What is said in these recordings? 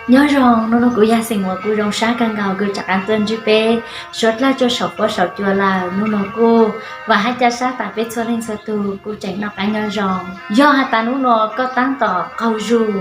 Nyob zoo, hnub no kuv yog xeem muas kuv zoo sab kawg nkaus kuv rov qab tuaj ntsib peb suav dlawg rua saum fuab saum cua lawm. Hnub no kuj vam hab ca sab tas peb txhua leej txhua tug kuj tseem noj qab nyob zoo. Yog has tas hnub no koj taab tom qaug zug,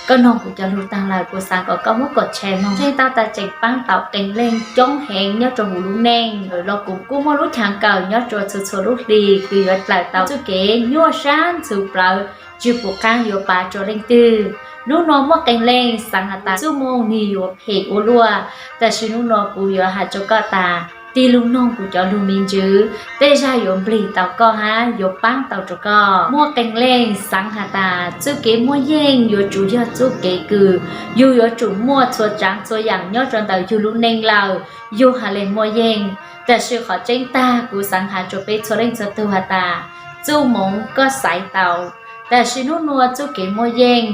koj noog kuv cov lug taag lawm kuv xaav kom koj muab kom tshee moog, tseem tau tas tseem paab tau qee leej coob heev nyob rua huv lub neej los kuv kuj muaj lub chaam kawm nyob rua txhua txhua lub hli kws yuav dlawm tau txuj kev nyuaj sab ntxhw plawv tsi pum qaab yuav pav rua leej twg. Hnub no muaj qee leej xaav has tas txuj moog nwg yuav phem ua luaj, tam sis hnub no kuv yuav has rua koj tas tig lug noog kuv cov lug me ntswv, tej zag yuav nplig tau koj hab yuav paab tau rua koj. Muaj qee leej xaav has tas txuj kev muaj yeej yuav tsum yog txuj kev kws yug yuav tsum muaj txhua tsaav txhua yaam nyob rua ntawm yug lub neej lawm yug has le muaj yeej. Tam sis qhov tseeb tag kuv xaav has rua peb txhua leej txhua tug has tas txuj moov koj xaiv tau, tam sis hnub nua txuj kev muaj yeej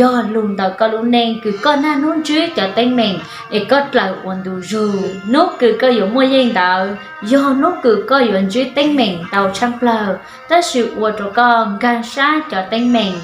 yog lug ntawm koj lub neej kws koj naj nub ntsib cov teeb meem es koj dlawg ua ntu zug. Nub kws koj yuav muaj yeej ntawd yog nub kws koj yuav ntsib teeb meem ntau tshaj plawg, tab sis ua rua koj nkaag sab cov teeb meem.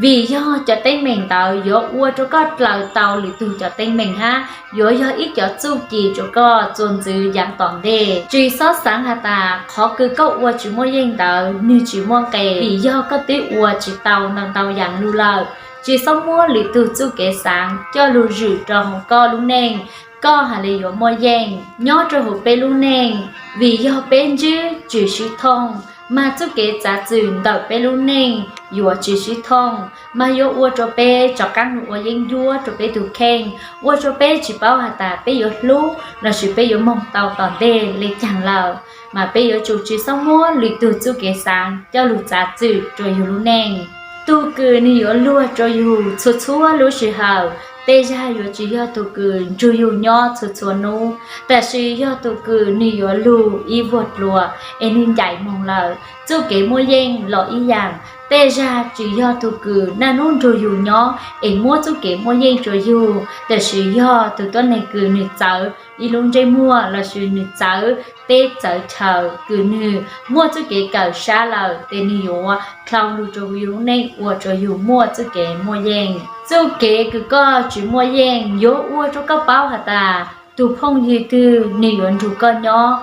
Vim yog cov teeb meem ntawd yuav ua rua koj dlawg tau lwm tug cov teeb meem hab yuav yog ib cov txuj ci rua koj txuas ntxiv yaav tom ntej. Tsi xob xaav has tas qhov kws koj ua tsi muaj yeej ntawd nwg tsi muaj nqe, vim yog koj twb ua tsi tau ntau ntau yaam lug lawm. Tsi xob muab lwm tug txuj kev xaav coj lug zwm rua huv koj lub neej, koj has le yuav muaj yeej. Nyob rua huv peb lub neej, vim yog peb ntsib tsi sib thooj, mas txuj kev txav txwm ntawm peb lub neej yuav tsi sib thooj, mas yuav ua rua peb rov qaab lug ua yeeb ncuab rua peb tug kheej, ua rua peb tsi paub has tas peb yuav hlub lossis peb yuav moog tau tom ntej le caag lawm. Mas peb yuav tsum tsi xob muab lwm tug txuj kev xaav coj lug txav txwm rua yug lub neej. Tug kws nwg yuav luag rua yug txhua txhua lub sij hawm, tej zag yuav tsi yog tug kws nrug yug nyob txhua txhua nub, tam sis yog tug kws nwg yuav lug ib vuag dlua es nwg ncaim moog lawm. Txuj kev muaj yeej los ib yaam, tej zag tsi yog tug kws naj nub nrug yug nyob es muab txuj kev muaj yeej rua yug, tam sis yog tug tuab neeg kws nwg txawv ib lub ntsej muag lossis nwg txawv teb txawv chaw kws nwg muaj txuj kev kawm sab lawm, tes nwg yuav dlhau lug rua yug lub neej ua rua yug muaj txuj kev muaj yeej. Txuj kev kws koj tsi muaj yeej yuav ua rua koj paub has tas tug phooj ywg twg nwg yuav nrug koj nyob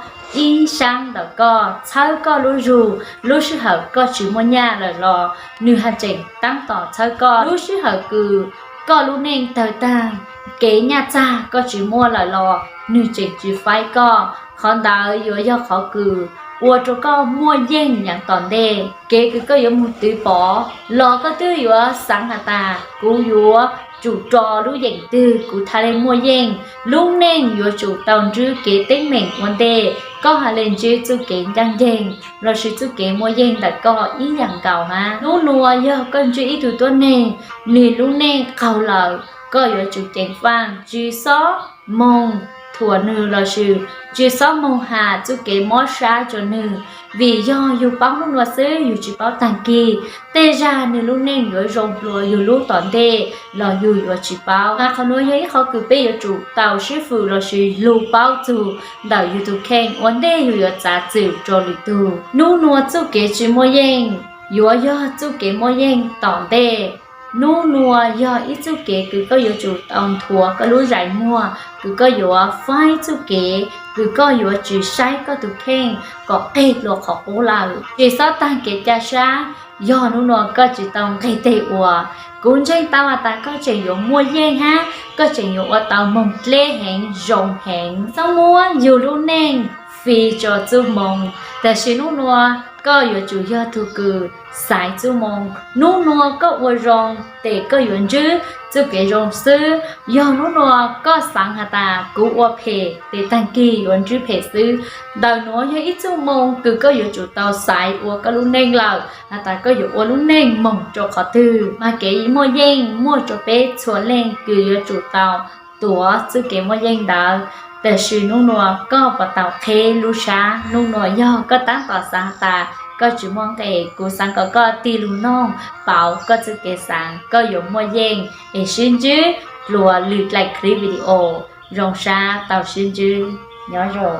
ib saab ntawm koj, txhawb koj lub zug lub sij hawm koj tsi muaj nyaj lawm los nwg has tseem taab tom txhawb koj. Lub sij hawm kws koj lub neej tawg taag, kev nyaj txag koj tsi muaj lawm los nwg tseem tsi faib koj. Qhov ntawd yuav yog qhov kws ua rua koj muaj yeej yaav tom ntej. Kev kws koj yuav moog twv pov los koj twb yuav xaav has tas kuv yuav tsum ro lub yeem twg kuv tha le muaj yeej. Lub neej yuav tsum tau ntsib kev teeb meem ua ntej koj ha le ntsib txuj kev ncaaj nceeg lossis txuj kev muaj yeej ntawm koj ib yaam nkaus hab. Nub nua yog koj ntsib ib tug tuab neeg, nwg lub neej qaug lawm, koj yuav tsum ceev faaj tsi xob moog thuam nwg lossis tsi xob moog has txuj kev mob sab rua nwg, vim yog yug paub nub nua xwb yug tsi paub taag kig. Tej zag nwg lub neej yuav zoo dlua yug lub tom ntej los yug yuav tsi paub. Mas qhov nua yog ib qhov kws peb yuav tsum tau sib fwm lossis lug paub txug ntawm yug tug kheej ua ntej yug yuav txav txwm rua lwm tug. Nub nua txuj kev tsi muaj yeej yuav yog txuj kev muaj yeej tom ntej. Nub nua yog ib txuj kev kws koj yuav tsum tau nthuav koj lub zais muag, kws koj yuav faib txuj kev, kws koj yuav tsi saib koj tug kheej kom qeg dlua qhov qub lawm. Tsi xob taag kev ca sab, yog nub nua koj tsi tau nqeg teg ua, kuv ntseeg tau has tas koj tseem yuav muaj yeej hab koj tseem yuav ua tau moog dleb heev zoo heev. Xob muab yug lub neej fij rua txuj moog, tam sis nub nua koj yuav tsum yog tug kws xaiv txuj moog. Nub nua koj ua zoo, tes koj yuav ntsib txuj kev zoo xwb. Yog nub nua koj xaav has tas kuv ua phem, tes taag kig yuav ntsib phem xwb. Ntawm nuav yog ib txuj moog kws koj yuav tsum tau xaiv ua koj lub neej lawm has tas koj yuav ua lub neej moog rua qhov twg. Mas kev muaj yeej muaj rua peb txhua leej kws yuav tsum tau tuav txuj kev muaj yeej ntawd. Tam sis nub nua koj puas tau qheb lub sab? Nub nua yog koj taab tom xaav tas koj tsi muaj nqe, kuv xaav kom koj tig lug noog pauv koj txuj kev xaav, koj yuav muaj yeej. Es sib ntsib dlua lwm dlaim clip video. Zoo sab tau sib ntsib, nyob zoo.